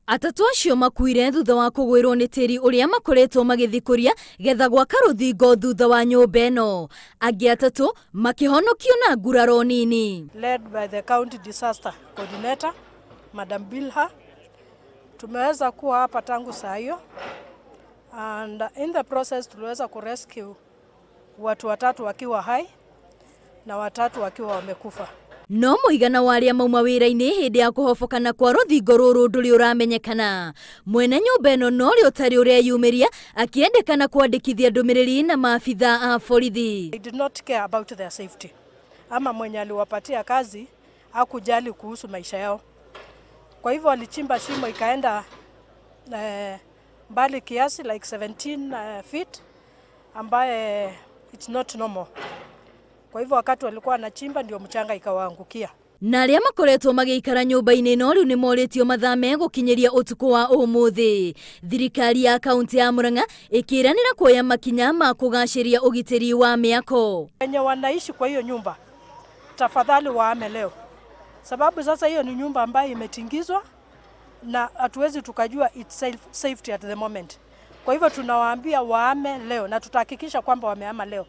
Atatũ acio makuire thutha wa kũgwĩrwo nĩ tĩri ũrĩa makoretwo magĩthikũria getha gwaka rũthingo thutha wa nyũmba ĩno. Angĩ atatũ makĩhonokio na nguraro nini. Led by the county disaster coordinator Madam Bilha, tumeweza kuwa hapa tangu saa hiyo, and in the process tuliweza kurescue watu watatu wakiwa hai na watatu wakiwa wamekufa. No mũigana wa arĩa mauma wĩra-inĩ hĩndĩ ya kũhobokana kwa rũthingo rũrũ ndũrĩ ũramenyekana. Mwene nyũmba ĩno no ũrĩa ũtarĩ ũreyumĩria akĩendekana kwandĩkithia ndũmĩrĩri na maabitha a borithi. They did not care about their safety. Ama mwenye aliwapatia kazi hakujali kuhusu maisha yao. Kwa hivyo walichimba shimo ikaenda mbali kiasi like 17 feet, ambaye it's not normal. Kwa hivyo wakati walikuwa wanachimba ndio mchanga ikawaangukia. Na arĩa makoretwo magĩikara nyũmba-inĩ ĩno rĩu nĩ morĩtio mathame gũkinyĩria ũtukũ wa ũmũthĩ. Thirikari ya kaunti ya Murang'a ĩkĩranĩra kuoya makinya ma kũgacĩria ũgitĩri wa mĩako. Wenye wanaishi kwa hiyo nyumba tafadhali waame leo, sababu sasa hiyo ni nyumba ambayo imetingizwa na hatuwezi tukajua its safety at the moment. Kwa hivyo tunawaambia waame leo na tutahakikisha kwamba wameama leo.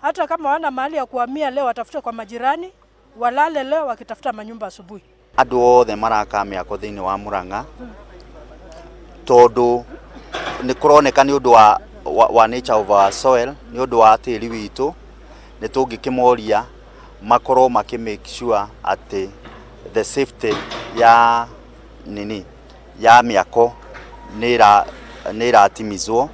Hata kama wana mahali ya kuhamia leo, watafute kwa majirani, walale leo wakitafuta manyumba asubuhi. Andũ othe maraka mĩako thĩinĩ wa Murang'a tondũ nĩ kũroneka nĩ ũndũ wa nature of our soil, nĩ ũndũ wa tĩri witũ, nĩ tũngĩkĩmoria makorwo makĩ make sure atĩ the safety ya nini ya mĩako nĩ ĩratimizwo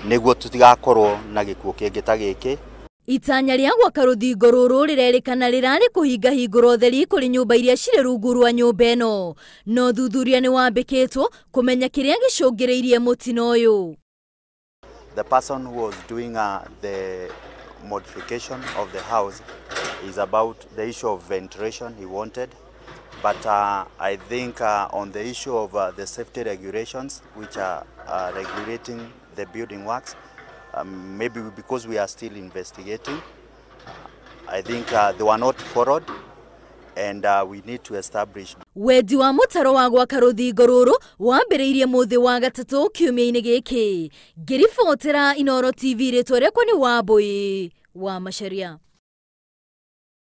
nĩguo tũtigakorwo na gĩkuũ kĩngĩ ta gĩkĩ. Itanya rĩa gwaka rũthingo rũrũ rĩrerĩkana rĩrarĩ kũhinga hingũro theri kũrĩ nyũmba iria cirĩ rungu rwa nyũmba ĩno. No thuthuria nĩ wambĩkĩtwo kũmenya kĩrĩa gĩcũngĩrĩirie mũtino ũyũ. The person who was doing the modification of the house is about the issue of ventilation he wanted, but I think on the issue of the safety regulations which are regulating the building works, maybe because we are still investigating, I think they were not followed and we need to establish. Wendi wa mũtaro wa gwaka rũthingo rũrũ wambĩrĩirie mũthĩ wa gatatũ kiumia-inĩ gĩkĩ. Ngĩribotera Inooro TV rĩtwa rĩakwa nĩ Wambui wa Macharia.